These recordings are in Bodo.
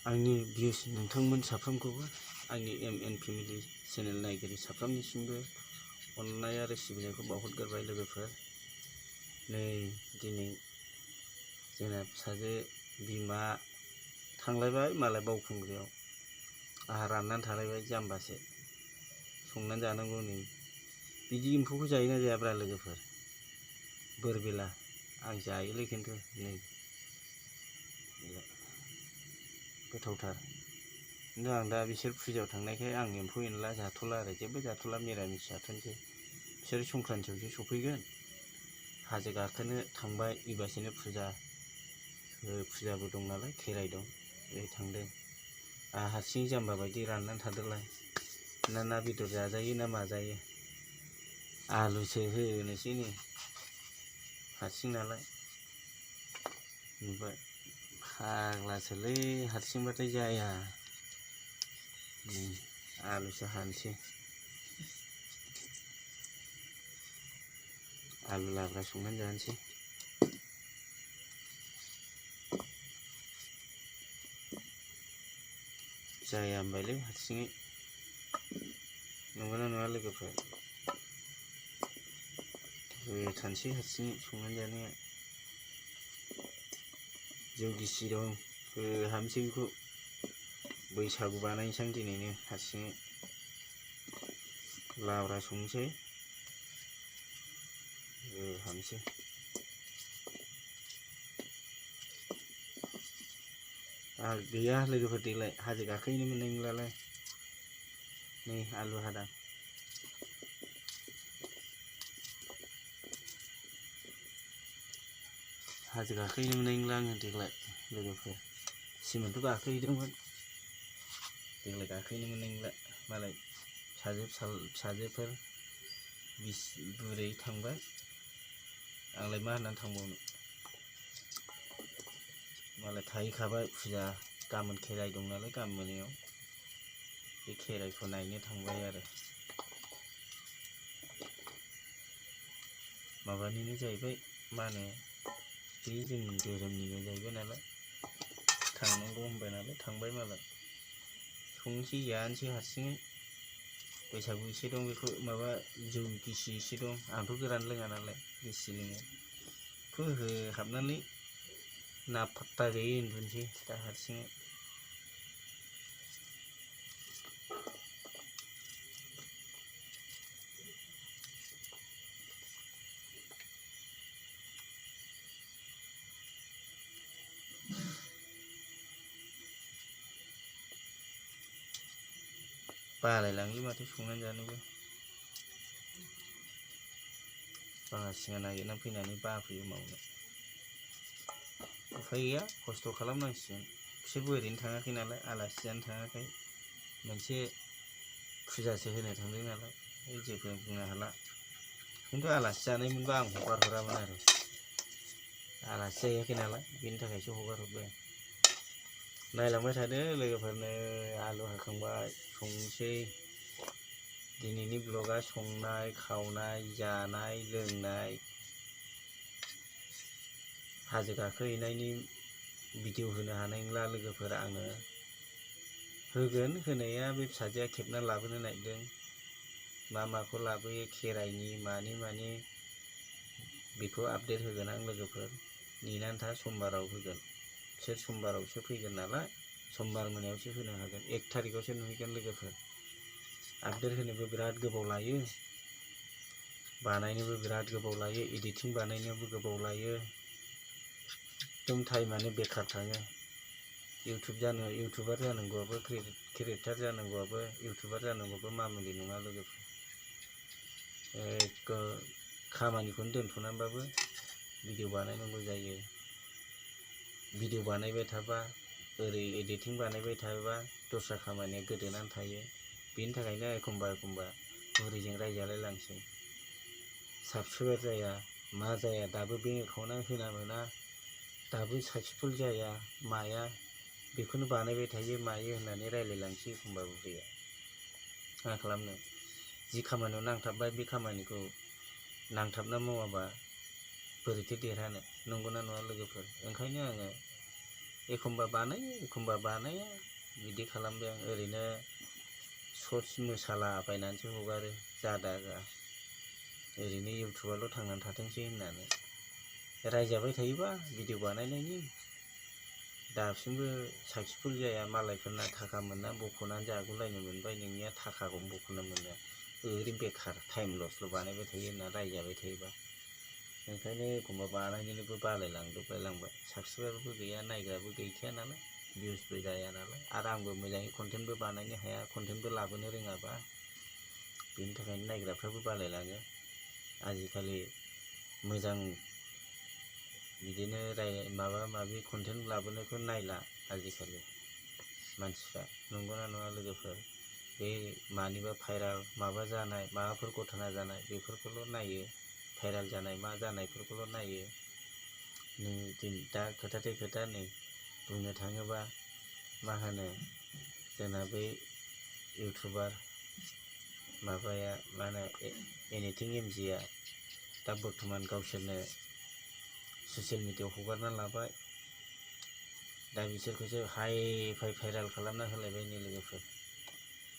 आंनि भिउस नोंथांमोन साफ्रोमखौबो आंनि MN फेमिलि चेनेल नायगिरि साफ्रोमनिसिमबो अननाय आरो सिबिनायखौ बावहरग्रोबाय लोगोफोर। नै दिनै जोंना फिसाजो बिमा थांलायबाय मालाय बावखुंग्रियाव, आंहा राननानै थालायबाय जाम्बासो संनानै जानांगौ। नै बिदि एम्फौखौ जायोना जायाब्रा लोगोफोर? बोरबेला आं जायोलै खिन्थु नै गोथावथार। खिन्थु आं दा बिसोर फुजायाव थांनायखाय आं एम्फौ एनला जाथ'ला आरो जेबो जाथ'ला, मिरामिस जाथ'नोसै। बिसोर संक्रान्तियावसो सफैगोन, हाजो गाखोनो थांबाय एबारसोनो फुजाबो दं नालाय, खेराइ दं, बेहाय थांदों। आंहा हारसिं जाम्बा बायदि राननानै थादोंलाय, ना बेदर जाजायो ना माजायो। आलुसो होनोसै नै हारसिं नालाय। नुबाय फाग्लासोलै, हारसिंबाथाय जाया। आलुसो हानोसै, आलु लाब्रा संनानै जानोसै। जाया होनबायलै हारसिङै, नंगौना नङा लोगोफोर? थानोसै हारसिङै संनानै जानाया। जौ गिसि दं, हाबनोसै बेखौ। बैसागु बानायनोसै आं दिनैनो हारसिङै। लाब्रा संनोसै, हाबनोसै। गैया लोगोफोर, देग्लाय हाजो गाखोहैनो मोननाय नंलालाय। नै आलु हादां, हाजो गाखोहैनो मोननाय नंला आङो देग्लाय लोगोफोर। सिमोनथ' गाखोहैदोंमोन, देग्लाय गाखोहैनो मोननाय नंला। मालाय फिसाजोफोर बुरै थांबाय, आंलाय मा होननानै थांबावनो। मालाय थाहैखाबाय, फुजा गाबोन खेराइ दं नालाय, गाबोन मोनायाव बे खेराइखौ नायनो थांबाय आरो। माबानिनो जाहैबाय, मा होनो बे जोंनि धोरोमनिनो जाहैबाय नालाय, थांनांगौ होनबाय नालाय थांबाय मालाय। संनोसै जानोसै हारसिङै। बैसागु एसे दं, बेखौ माबा जौ गिसि एसे दं, आंथ' गोरान लोङा नालाय गिसि लोङो। बेखौ हाबनानै ना फात्ता गैयै उन्दुनोसै दा हारसिङै। बालायलाङोलै माथो संनानै जानोबो। बाङासिङा नागिरनानै फैनानै बाफैयो मावनो। उफाय गैया, खस्थ' खालामनांसिगोन। बिसोरबो ओरैनो थाङाखै नालाय, आलासि जानो थाङाखै, मोनसे फुजासो होनो थांदों नालाय, जेबो बुंनो हाला। खिन्थु आलासि जानाय मोनबा आं हगार हरामोन आरो, आलासि जाहैयाखै नालाय, बेनि थाखायसो हगार हरबाय आं। नायलांबाय थादो लोगोफोरनो, आलु हाखांबाय, संनोसै। दिनैनि ब्लगा संनाय खावनाय जानाय लोंनाय, हाजो गाखोहैनायनि भिडिअ होनो हानाय नंला लोगोफोर आङो। होगोन होनाया, बे फिसाजोआ खेबना लाबोनो नागिरदों। माखौ लाबोयो खेराइनि मानि बेखौ आपडेट होगोन आं लोगोफोर। नेनानै था, समबाराव होगोन। बिसोर समबारावसो फैगोन नालाय, समबार मोनायावसो होनो हागोन। 1 थारिखआवसो नुहैगोन लोगोफोर। आपडेट होनोबो बिराद गोबाव लायो, बानायनोबो बिराद गोबाव लायो, एडिटिं बानायनोबो गोबाव लायो। एकदम टाइमानो बेकार थाङो। इउटुबार जानांगौआबो, क्रिएटार जानांगौआबो, इउटुबार जानांगौआबो मामुलि नङा लोगोफोर। खामानिखौनो दोनथ'नानैबाबो भिडिअ बानायनांगौ जायो। भिडिअ बानायबाय थाबा, ओरै एडिटिं बानायबाय थाबा दस्रा खामानिया गोदोनानै थायो। बेनि थाखायनो एखमबा बुरिजों रायजालाय लांसै। साबसक्राइबार जाया, मा जाया, दाबो बेंक एकाउन्टआ होना मोना, दाबो साक्सेसफुल जाया माया, बेखौनो बानायबाय थायो मायो होननानै रायलायलांसै एखमबा बुरैया। मा खालामनो, जि खामानियाव नांथाबबाय बे खामानिखौ नांथाबना मावाबा बोरैथो देरहानो, नंगौना नङा लोगोफोर? ओंखायनो आङो एखमबा बानायो एखमबा बानाया बिदि खालामबाय आं। ओरैनो सर्ट्स मोसालाबायनानैसो हगारो जादा जा ओरैनो इउटुबाल' थांनानै थाथोंसै होननानै। रायजाबाय थायोबा भिडिअ बानायनायनि दासिमबो साक्सेसफुल जाया। मालायफोरना थाखा मोनना बख'नानै जागुलायनो मोनबाय, नोंनिया थाखाखौनो बख'नो मोना, ओरैनो बेखार टाइम लसल' बानायबाय थायो होनना रायजाबाय थायोबा। ओंखायनो एखमबा बानायनोबो बालायलांबाय। साबसक्राइबारबो गैया, नायग्राबो गैखाया नालाय, भिउसबो जाया नालाय, आरो आंबो मोजाङै कन्टेन्टबो बानायनो हाया, कन्टेन्टबो लाबोनो रोङाबा। बेनि थाखायनो नायग्राफ्राबो बालायलाङो। आजिखालि मोजां बिदिनो माबा माबि कन्टेन्ट लाबोनायखौ नायला आजिखालि मानसिफ्रा। नंगौना नङा लोगोफोर? बे मानिबा भाइराल माबा जानाय, माबाफोर घटना जानाय बेफोरखौल' नायो। भाइराल जानाय मा जानायफोरखौल' नायो। दा खोथाथे खोथा नै बुंनो थाङोबा मा होनो, जोंना बै इउटुबार माबाया मा होनो एनिथिं एमजिआ दा बर्थमान गावसोरनो ससियेल मिडियाआव हगारना लाबाय। दा बिसोरखौसो हाइ फाइ भाइराल खालामना होलायबाय नै लोगोफोर,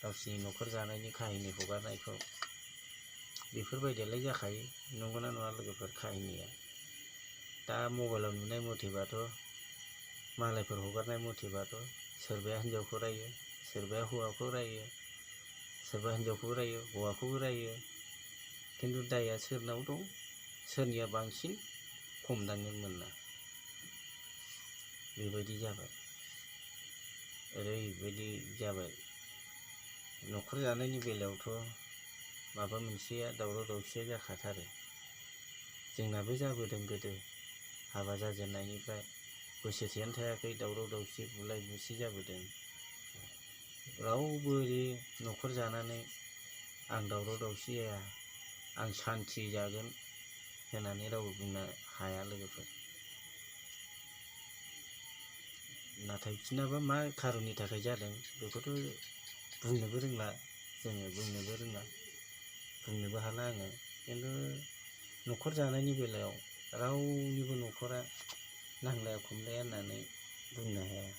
गावसिनि न'खर जानायनि काहिनि हगारनायखौ। बेफोरबायदियालाय जाखायो, नंगौना नङा लोगोफोर? काहिनिया दा मबाइलाव नुनाय मथेबाथ', मालायफोर हगारनाय मथेबाथ' सोरबाया हिन्जावखौ रायो, सोरबाया हौवाखौ रायो, सोरबा हिन्जावखौबो रायो, हौवाखौबो रायो। खिन्थु दाया सोरनाव दं, सोरनिया बांसिन हमदांनो मोना। बेबायदि जाबाय, ओरैबायदि जाबाय। न'खर जानायनि बेलायावथ' माबा मोनसेया दावराव दावसिया जाखाथारो। जोंनाबो जाबोदों गोदो, हाबा जाजेननायनिफ्राय बोसोरसेयानो थायाखै दावराव दावसि बुलाय बुसि जाबोदों। रावबो ओरै न'खर जानानै आं दावराव दावसि जाया, आं सान्थि जागोन होननानै रावबो बुंनो हाया लोगोफोर। नाथाय बिसोरनाबा मा खारननि थाखाय जादों बेखौथ' बुंनोबो रोंला, जोङो बुंनोबो रोङा, बुंनोबो हाला आङो। खिन्थु न'खर जानायनि बेलायाव रावनिबो न'खरा नांलाया खमलाया होननानै बुंनो हाया।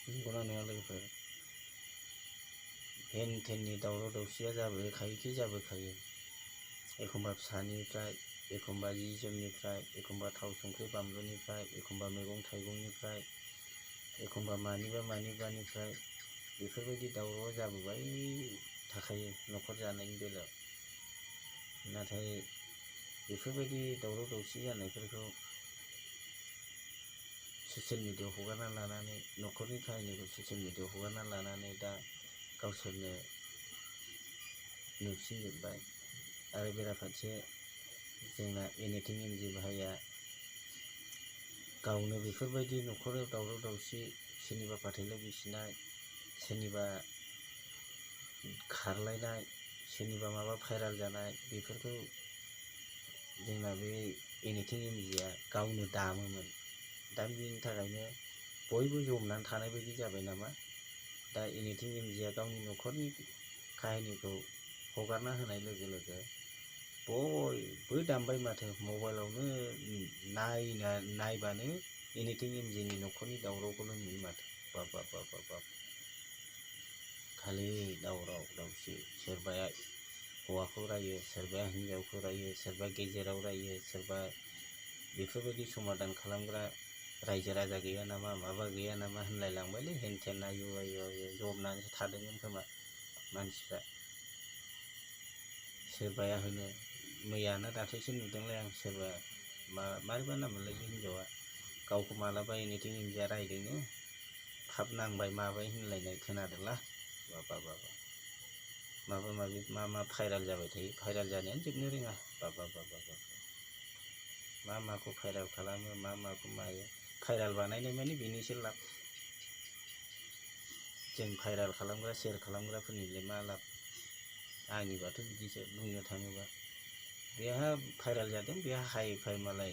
नंगौना नङा लोगोफोर? हेन थेननि दावराव दावसिया जाबोखायोखि जाबोखायो। एखमबा फिसानिफ्राय, एखमबा जि जोमनिफ्राय, एखमबा थाव संख्रि बानलुनिफ्राय, एखमबा मैगं थाइगंनिफ्राय, एखमबा मानिबानिफ्राय बेफोरबायदि दावरावआ जाबोबाय थाखायो न'खर जानायनि बेलायाव। नाथाय बेफोरबायदि दावराव दावसि जानायफोरखौ ससियेल मिडियाआव हगारना लानानै, न'खरनि काहिनिखौ ससियेल मिडियाआव हगारना लानानै दा गावसोरनो नुफिनजोब्बाय। आरो बेराफारसे जोंना एनिथिं एमजि भाइया गावनो बेफोरबायदि न'खराव दावराव दावसि, सोरनिबा फाथैलाइ बिसिनाय, सोरनिबा खारलायनाय, सोरनिबा माबा भाइराल जानाय, बेफोरखौ जोंना बे एनिथिं एमजिआ गावनो दामोमोन। दा बिनि थाखायनो बयबो जमनानै थानाय बायदि जाबाय नामा। दा एनिथिं एमजिआ गावनि न'खरनि काहिनिखौ हगारना होनाय लोगो लोगो बयबो दामबाय माथो। मबाइलावनो नायबानो एनिथिं एमजिनि न'खरनि दावरावखौल' नुयो माथो। बाब खालि दावराव दावसि, सोरबाया हौवाखौ रायो, सोरबाया हिन्जावखौ रायो, सोरबा गेजेराव रायो, सोरबा बेफोरबायदि समादान खालामग्रा रायजो राजा गैया नामा, माबा गैया नामा होनलायलांबायलै हेन थेन। आयु जमनानैसो थादोंमोन खोमा मानसिफ्रा। सोरबाया होनो, मैयाना दाख्लैसो नुदोंलाय आं, सोरबा मारैबा नाममोनलाय बे हिन्जावा, गावखौ मालाबा एनिथिं एमजिआ रायदोंनो, थाब नांबाय माबाय होनलायनाय खोनादोंला। बाब माबा माबि मा भाइराल जाबाय थायो, भाइराल जानायानो जोबनो रोङा। बाब मा माखौ भाइराल खालामो, मा माखौ मायो। भाइराल बानायनाय माने बेनिसो लाब। जों भाइराल खालामग्रा, शेयार खालामग्राफोरनिलाय मा लाब? आंनिबाथ' बिदिसो बुंनो थाङोबा। बेहा भाइराल जादों, बेहा हाइ फाइ मालाय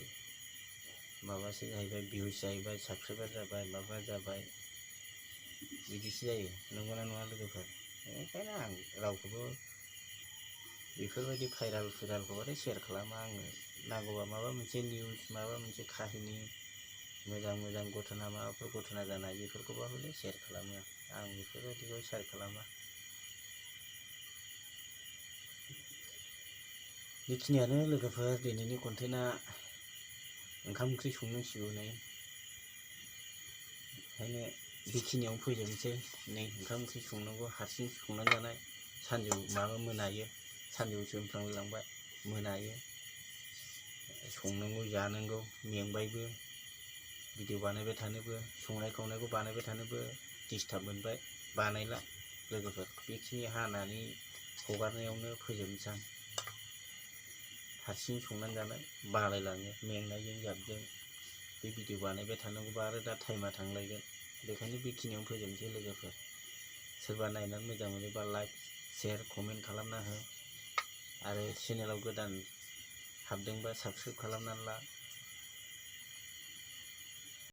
माबासो जाहैबाय, भिउस जाहैबाय, साबसक्राइबार जाबाय, माबा जाबाय, बिदिसो जायो। नंगौना नङा लोगोफोर? ओंखायनो आं रावखौबो बेफोरबायदि भाइरालखौबाथाय शेयार खालामा आङो। नांगौबा माबा मोनसे निउस, माबा मोनसे काहिनि, मोजां मोजां घटना माबाफोर घटना जानाय बेफोरखौबा हले शेयार खालामो आं बेफोरबायदिखौ शेयार खालामा। बेखिनियानो लोगोफोर दिनैनि कन्टेन्टआ ओंखाम ओंख्रि संनांसिगौ नै ओंखायनो बेखिनियावनो फोजोबनोसै। नै ओंखाम ओंख्रि संनांगौ हारसिं संनानै जानाय सानजौफु मोनायो सानजौफु सोमफ्रांलायलांबाय मोनायो संनांगौ जानांगौ मेंबायबो भिडिअ बानायबाय थानोबो संनाय खावनायखौ बानायबाय थानोबो डिस्टार्ब मोनबाय बानायला लोगोफोर बेखिनि हानानै हगारनायावनो फोजोबनोसै आं। हारसिं संनानै जानाय बालायलाङो मेंनायजों जाबजों बे भिडिअ बानायबाय थानांगौबा आरो दा टाइमा थांलायगोन बेखायनो बेखिनियावनो फोजोबनोसै लोगोफोर। सोरबा नायनानै मोजां मोनोबा लाइक शेयार कमेन्ट खालामना हो आरो चेनेलाव गोदान हाबदोंबा साबस्क्राइब खालामनानै ला।